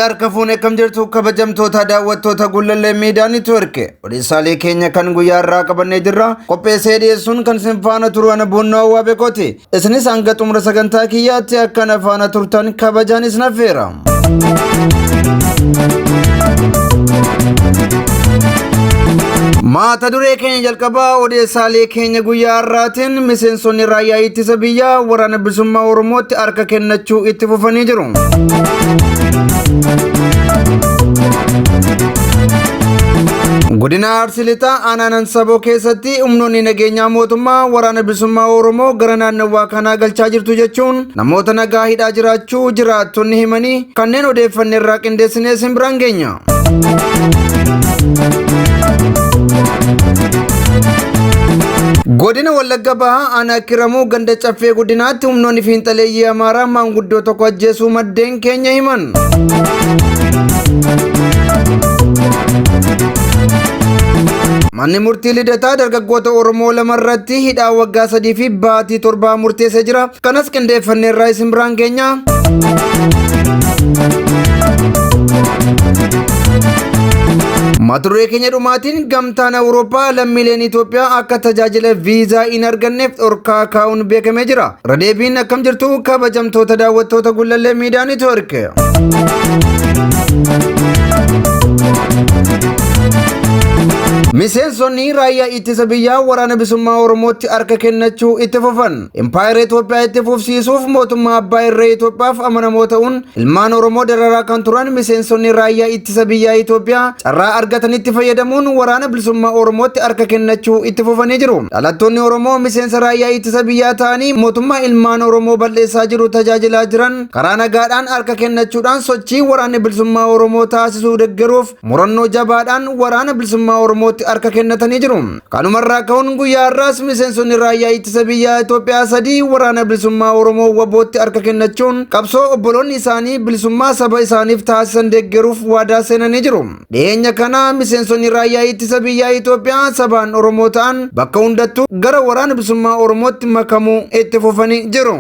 Yooyyaa harka fuune akkam jirtu kabajamtoota daawwattoota Gullallee Miidiyaa Neetwoork. Odeessaalee keenya kan guyyaa irraa qabannee jirra. Qopheessee dhiyeessuun kan isin faana turu ana Boonnoo Hawwaa Beekooti. Isinis hanga xumura sagantaa kiyyaatti akka na faana turtan kabajaan isin affeera. Mata duree keenya jalqabaa odeessaalee keenya guyyaa har'aatiin miseensonni raayyaa ittisa biyyaa waraana bilisummaa Oromootti harka kennachuu itti fufanii jiru. Godina Arsii Lixaa aanaa Nansaboo keessatti humnoonni nageenyaa mootummaa waraana bilisummaa Oromoo gara naannawaa kanaa galchaa jirtu jechuun namoota nagaa hidhaa jiraachuu jiraattonni himanii kanneen odeeffanne irraa qindeessinee isin biraan geenya. Godina Wallagga Bahaa aanaa Kiramuu ganda Caffee Guddinaatti humnoonni fiinxaleeyyii Amaaraa maanguddoo tokko ajjeesuu maddeen keenya himan. Manni murtii Lidataa dargaggoota Oromoo lama irratti hidhaa waggaa 3 fi baatii 7 murteessee jira. Kanas qindeeffanneerraa isin biraan geenya. Mata duree keenya dhumaatiin gamtaan Awurooppaa lammiileen Itoophiyaa akka tajaajila viizaa hin arganneef dhorkaa kaa'uun beekamee jira. Irra deebiin akkam jirtu kabajamtoota daawwattoota Gullallee Miidiyaa Neetwoork. Miseensonni raayyaa ittisa biyyaa waraana bilisummaa Oromootti harka kennachuu itti fufan. Impaayera Itoophiyaa itti fufsiisuuf mootummaa abbaa irree Itoophiyaaf amanamoo ta'uun ilmaan Oromoo dararaa kan turan miseensonni raayyaa ittisa biyyaa Itoophiyaa carraa argatanitti fayyadamuun waraana bilisummaa Oromootti harka kennachuu itti fufanii jiru. Dhalattoonni Oromoo miseensa raayyaa ittisa biyyaa ta'anii mootummaa ilmaan Oromoo bal'eessaa jiru tajaajilaa jiran karaa nagaadhaan harka kennachuudhaan sochii waraanni bilisummaa Oromoo taasisuu deggeruuf murannoo jabaadhaan waraana bilisummaa Oromootti harka kennatanii jiru. Kanumarraa ka'uun guyyaa har'aas miseensonni raayyaa ittisa biyyaa Itoophiyaa sadii waraana bilisummaa Oromoo WBOtti harka kennachuun qabsoo obboloonni isaanii bilisummaa saba isaaniif taasisan deeggaruuf waadaa seenanii jiru. Dhiyeenya kana miseensonni raayyaa ittisa biyyaa Itoophiyaa sabaan Oromoo ta'an bakka hundattuu gara waraana bilisummaa Oromootti makamuu itti fufanii jiru.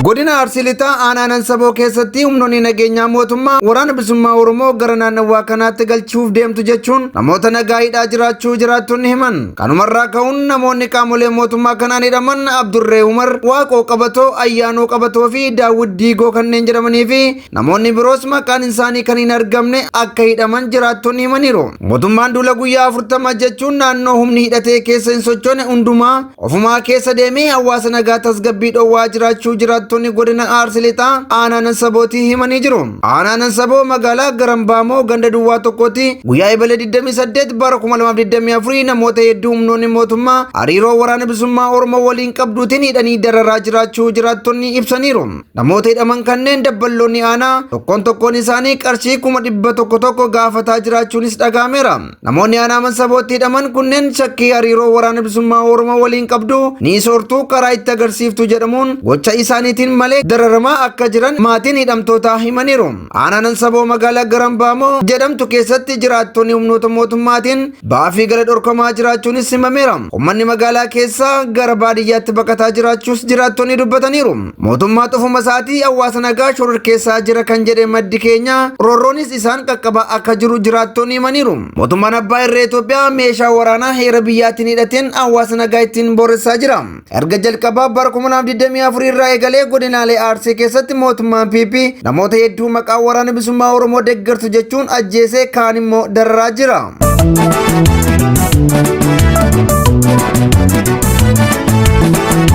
Godina Arsii Lixaa aanaa Nansaboo keessatti humnoonni nageenyaa mootummaa waraana bilisummaa Oromoo gara naannawaa kanaatti galchuuf deemtu jechuun namoota nagaa hidhaa jiraachuu jiraattonni himan. Kanumarraa ka'uun namoonni qaamolee mootummaa kanaan hidhaman Abdurree Umar, Waaqoo Qabatoo, Ayyaanoo Qabatoo fi Daawwid Diigoo kanneen jedhamanii fi Namoonni biroos maqaan isaanii kan hin argamne akka hidhaman jiraattonni himaniiru. Mootummaan duula guyyaa 40 jechuun naannoo humni hidhatee keessa hin sochoone hundumaa ofumaa keessa deemee hawaasa nagaa tasgabbii dhowwaa jiraachuu jiraattonni godina Arsii Lixaa aanaa Nansabootii himanii jiru. Aanaa Nansaboo magaalaa Garambaamoo ganda duwwaa tokkotti guyyaa Ebele 28 bara 2024 namoota hedduu humnoonni mootummaa hariiroo waraana bilisummaa Oromoo waliin qabduutiin hidhanii dararaa jiraachuu jiraattonni ibsaniiru. Namoota hidhaman kanneen dabballoonni aanaa tokkoon tokkoon isaanii qarshii 100,000 tokko gaafataa jiraachuunis dhaga'ameera. Namoonni aanaa Mansabootti hidhaman kunneen shakkii hariiroo waraana bilisummaa Oromoo waliin qabdu ni soortuu karaa itti agarsiiftu jedhamuun gocha isaaniitiin malee dararamaa akka jiran maatiin hidhamtootaa himaniiru. Aanaa Nansaboo magaalaa Garambaamoo jedhamtu keessatti jiraattonni humnoota mootummaatiin ba'aa fi gala dhorkamaa jiraachuunis himameera. Uummanni magaalaa keessaa gara baadiyyaatti baqataa jiraachuus jiraattonni dubbataniiru. Mootummaa xufuma isaatii hawaasa nagaa shororkeessaa jira kan jedhe maddi keenya roorroonis isaan qaqqabaa akka jiru jiraattonni himaniiru. Mootummaan abbaa irree Itoophiyaa meeshaa waraanaa heera biyyaatiin hidhateen hawaasa nagaa ittiin booressaa jira. Erga jalqabaa bara 2024 irraa eegalee godinaalee Arsii keessatti mootummaan PP namoota hedduu maqaa waraana bilisummaa Oromoo deeggartu jechuun ajjeesee kaan immoo dararaa jira.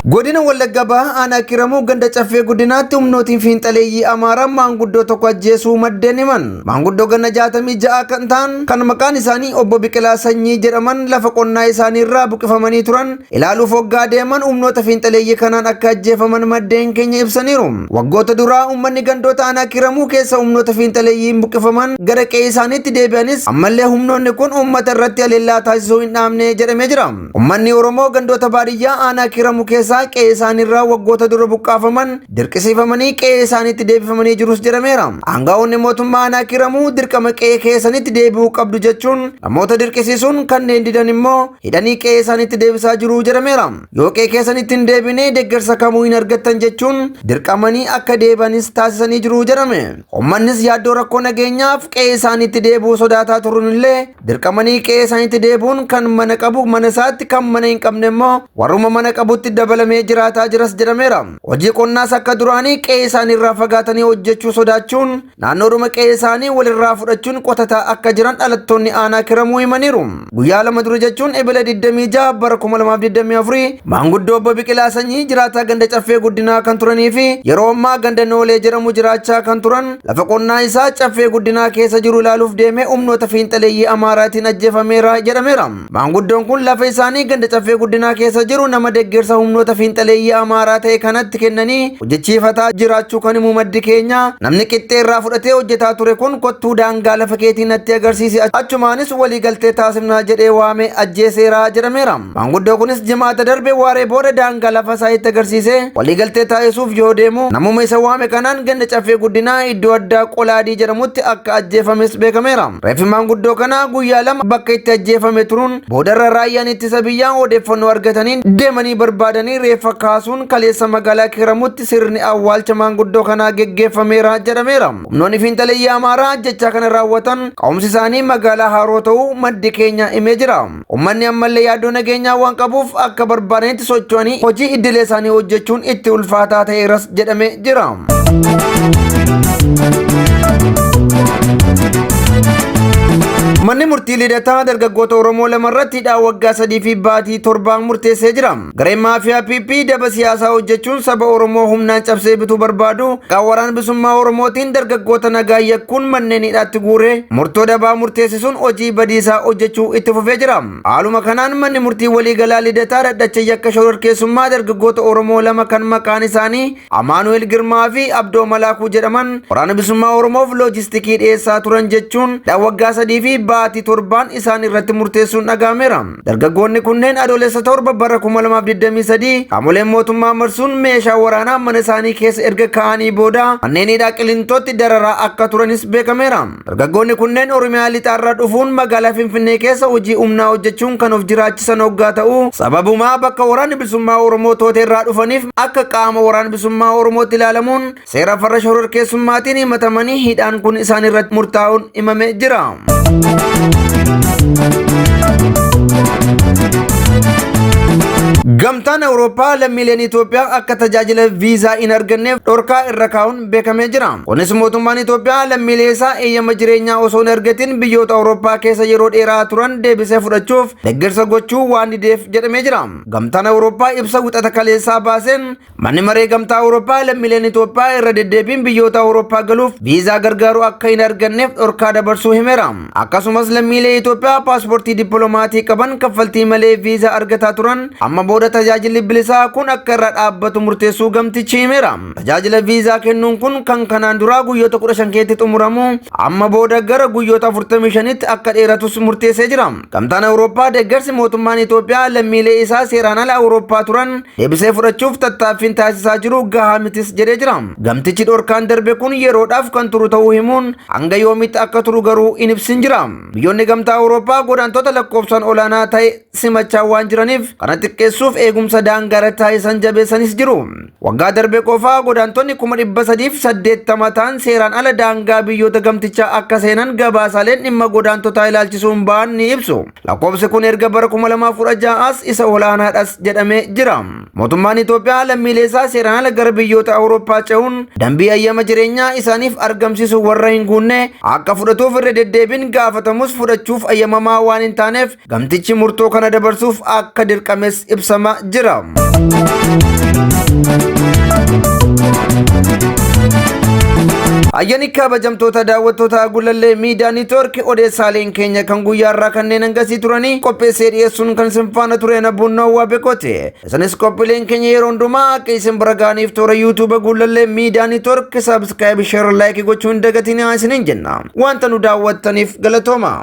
Godina Wallagga Bahaa aanaa Kiramuu ganda Caffee Guddinaatti humnootiin fiinxaleeyyii Amaaraa maanguddoo tokko ajjeesuu maddeen himan. Maanguddoo ganna 66 kan ta'an kan maqaan isaanii obbo Biqilaa Sanyii jedhaman lafa qonnaa isaanii irraa buqifamanii turan ilaaluuf hoggaa deeman humnoota fiinxaleeyyii kanaan akka ajjeefaman maddeen keenya ibsaniiru. Waggoota duraa uummanni gandoota aanaa Kiramuu keessa humnoota fiinxaleeyyiin buqqifaman gara qe'ee isaaniitti deebi'anis ammallee humnoonni kun uummata irratti haleellaa taasisuu hin dhaabne jedhamee jira. Uummanni Oromoo gandoota baadiyyaa aanaa Kiramuu keessaa keessaa qe'ee isaaniirraa waggoota dura buqqaafaman dirqisiifamanii qe'ee isaaniitti deebifamanii jirus jedhameera. Aangaa'onni mootummaa aanaa Kiiramuu dirqama qe'ee keessanitti deebi'uu qabdu jechuun namoota dirqisiisuun kanneen didan immoo hidhanii qe'ee isaaniitti deebisaa jiru jedhameera. Yoo qe'ee keessanitti hin deebine deeggarsa kamuu hin argattan jechuun dirqamanii akka deebi'anis taasisanii jiru jedhame. Uummannis yaaddoo rakkoo nageenyaaf qe'ee isaaniitti deebi'uu sodaataa turuun illee dirqamanii qe'ee isaaniitti deebi'uun kan mana qabu mana isaatti, kan mana hin qabne immoo warruma mana qabutti dabalamee jiraataa jiras jedhameera. Hojii qonnaas akka duraanii qe'ee isaaniirraa fagaatanii hojjechuu sodaachuun naannoodhuma qe'ee isaanii walirraa fudhachuun qotataa akka jiran dhalattoonni aanaa Kiramuu himaniiru. Guyyaa 2 dura jechuun Ebila 26 bara 2024 maanguddoo obbo Biqilaa Sanyii jiraataa ganda Caffee Guddinaa kan turanii fi yeroo ammaa ganda Noolee jedhamu jiraachaa kan turan lafa qonnaa isaa Caffee Guddinaa keessa jiru ilaaluuf deemee humnoota fiinxaleeyyii Amaaraatiin ajjeefameera jedhameera. Maanguddoon kun lafa isaanii ganda Caffee Guddinaa keessa jiru nama deggersa humnoota fiinxaleeyyii Amaaraa ta'e kanatti kennanii hojjechiifataa jiraachuu kan himu maddi keenya, namni qixxee irraa fudhatee hojjetaa ture kun kottuu daangaa lafa keetii natti agarsiisi, achumaanis walii galtee taasifnaa jedhee waame ajjeeseera jedhameera. Maanguddoo kunis Jimaata darbe waaree booda daangaa lafa isaa itti agarsiisee walii galtee taasisuuf yoo deemu namuma isa waame kanaan ganda Caffee Guddinaa iddoo addaa Qolaadii jedhamutti akka ajjeefames beekameera. Reeffi maanguddoo kanaa guyyaa 2 bakka itti ajjeefame turuun boodarra raayyaan ittisa biyyaa odeeffannoo argataniin deemanii barbaadanii reeffa kaasuun kaleessa magaalaa Kiiramutti sirni awwaalcha maanguddoo kanaa geggeeffameera jedhameera. Humnoonni fiinxaleeyyii Amaaraa ajjechaa kana raawwatan ka'umsi isaanii magaalaa Haaroo ta'uu maddi keenya himee jira. Uummanni ammallee yaaddoo nageenyaa waan qabuuf akka barbaadanitti socho'anii hojii idilee isaanii hojjechuun itti ulfaataa ta'eeras jedhamee jira. Manni murtii Lidataa dargaggoota Oromoo 2 irratti hidhaa waggaa 3 fi baatii 7 murteessee jira. Gareen maafiyaa PP daba siyaasaa hojjechuun saba Oromoo humnaan cabsee bituu barbaadu maqaa waraana bilisummaa Oromootiin dargaggoota nagaa yakkuun manneen hidhaatti guuree murtoo dabaa murteessisuun hojii badiisaa hojjechuu itti fufee jira. Haaluma kanaan manni murtii waliigalaa Lidataa dhaddacha yakka shororkeessummaa dargaggoota Oromoo 2 kan maqaan isaanii Amaanu'el Girmaa fi Abdoo Malaakuu jedhaman waraana bilisummaa Oromoof loojistikii dhiyeessaa turan jechuun hidhaa waggaa 3 fi baatii 7n isaan irratti murteessuun dhaga'ameera. Dargaggoonni kunneen Adoolessa 7 bara 2023 qaamoleen mootummaa marsuun meeshaa waraanaa mana isaanii keessa erga kaa'anii booda manneen hidhaa Qilintootti dararaa akka turanis beekameera. Dargaggoonni kunneen Oromiyaa lixaarraa dhufuun magaalaa Finfinnee keessa hojii humnaa hojjechuun kan of jiraachisan hoggaa ta'u, sababumaa bakka waraanni bilisummaa Oromoo toote irraa dhufaniif akka qaama waraana bilisummaa Oromootti ilaalamuun seera farra shororkeessummaatiin himatamanii hidhaan kun isaan irratti murtaa'uun himamee jira. Gamtaan Awurooppaa lammiileen Itoophiyaa akka tajaajila viizaa hin arganneef dhorkaa irra kaa'uun beekamee jira. Kunis mootummaan Itoophiyaa lammiilee isaa eeyyama jireenyaa osoo hin argatin biyyoota Awurooppaa keessa yeroo dheeraa turan deebisee fudhachuuf deeggarsa gochuu waan dideef jedhamee jira. Gamtaan Awurooppaa ibsa Wixata kaleessaa baaseen manni maree Gamtaa Awurooppaa lammiileen Itoophiyaa irra deddeebiin biyyoota Awurooppaa galuuf viizaa gargaaru akka hin arganneef dhorkaa dabarsuu himeera. Akkasumas lammiilee Itoophiyaa paaspoortii dippiloomatii qaban kaffaltii malee viizaa argataa turan amma booda tajaajilli bilisaa kun akka irra dhaabbatu murteessuu gamtichi himeera. Tajaajila viizaa kennuun kun kan kanaan duraa guyyoota 15 keessatti xumuramu amma booda gara guyyoota 45tti akka dheeratus murteessee jira. Gamtaan Awurooppaa deeggarsi mootummaan Itoophiyaa lammiilee isaa seeraan ala Awurooppaa turan deebisee fudhachuuf tattaaffiin taasisaa jiru gahaa mitis jedhee jira. Gamtichi dhorkaan darbe kun yeroodhaaf kan turu ta'uu himuun hanga yoomitti akka turu garuu hin ibsin jira. Biyyoonni Gamtaa Awurooppaa godaantota lakkoofsaan olaanaa ta'e simachaa waan jiraniif kana xiqqeessuuf eegumsa daangaa irratti taasisan jabeessanis jiru. Waggaa darbe qofaa godaantonni 380,000 ta'an seeraan ala daangaa biyyoota gamtichaa akka seenan gabaasaaleen dhimma godaantotaa ilaalchisuun ba'an ni ibsu. Lakkoofsi kun erga bara 2016 as isa olaanaadhas jedhamee jira. Mootummaan Itoophiyaa lammiilee isaa seeraan ala gara biyyoota Awurooppaa ce'uun dambii ayyama jireenyaa isaaniif argamsiisu warra hin guunne akka fudhatuuf irra deddeebiin gaafatamus fudhachuuf ayyamamaa waan hin taaneef gamtichi murtoo kana dabarsuuf akka dirqames ibsama jira. Ayyani kabajamtoota daawwattoota Gullallee Miidiyaa Niitwoork, odeessaaleen keenya kan guyyaa irraa kanneen hangasii turanii qopheessee dhiyeessuun kan isin faana ture Nabbuunnoo Waabekooti. Isinis qophiileen keenya yeroo hundumaa akka isin bira ga'aniif toora YouTube Gullallee Miidiyaa Niitwoork subscribe, share, like gochuu hin dagatinaa isiniin jenna. Wanta nu daawwattaniif galatooma.